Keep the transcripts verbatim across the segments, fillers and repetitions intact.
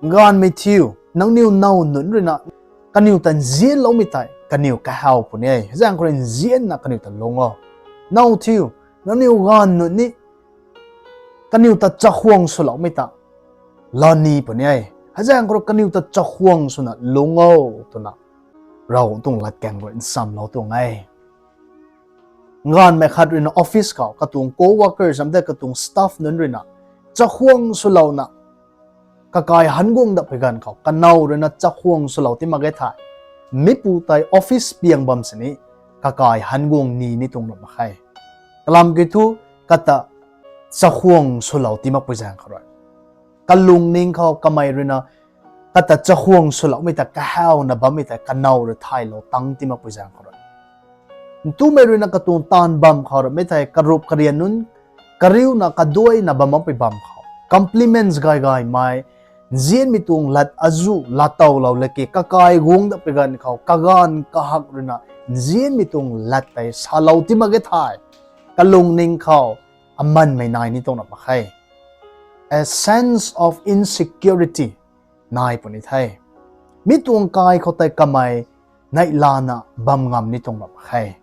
Gan mi thiu, nangniu nau nunc rina, kaniu tan nzian lou mi tai, kaniu ka hau puni ei. Zang khore nzianna kaniu tan lung o. Nau thiu, nangniu gan nunc ni, kaniu ta chakhuang su lou mi ta, lani puni ei. Hazang khore kaniu ta chakhuang suna lung o, tuna. Rau tung lat keng roi nsam lou tung ei. Gan mai khat rina office khau, ka tung co-workers, amte ka tung staff nunc rina, chakhuang su louna, ka kai han guang dap pi gan khau, ka nau rina chakhuang su lou ti mak e thai. Mi pu tai office piang bam sini, ka kai han guang ni ni tung mak khai. Ka lam ki thu, ka ta chakhuang su lou ti mak pi zang khore. Ka lungning khau, ka mai rina, ka ta chakhuang su lou mi ta, ka hau na bam mi ta, ka nau ra thai lou tang ti mak pi zang khore. Ntu mai rina ka tung tan bam khau ra, mi thai ka rup ka rian nunc, ka riu na ka duai na bam mak pi bam khau. Compliments gai gai mai, nzian mi tung lat azu, la tau lou le ki, ka kai guang dap pi gan khau, ka gan ka hak rina, nzian mi tung lat tai sa lou ti mak e thai. Ka lungning khau, a man mai nai ni tung mak khai. A sense of insecurity nai puni thai. Mi tung kai khau tai ka mai, nai lana bam ngam ni tung mak khai.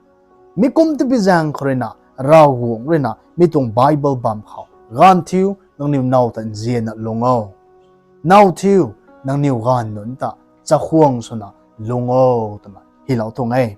Mi kum ti pi zang khore na, rau guang rina, mi tung Bible bam khau. Gan thiu, nangniu nau tan nzianna lung o. Nau thiu, nangniu gan nunc ta, chakhuang suna lung o, tuna. Hi lou tung ei.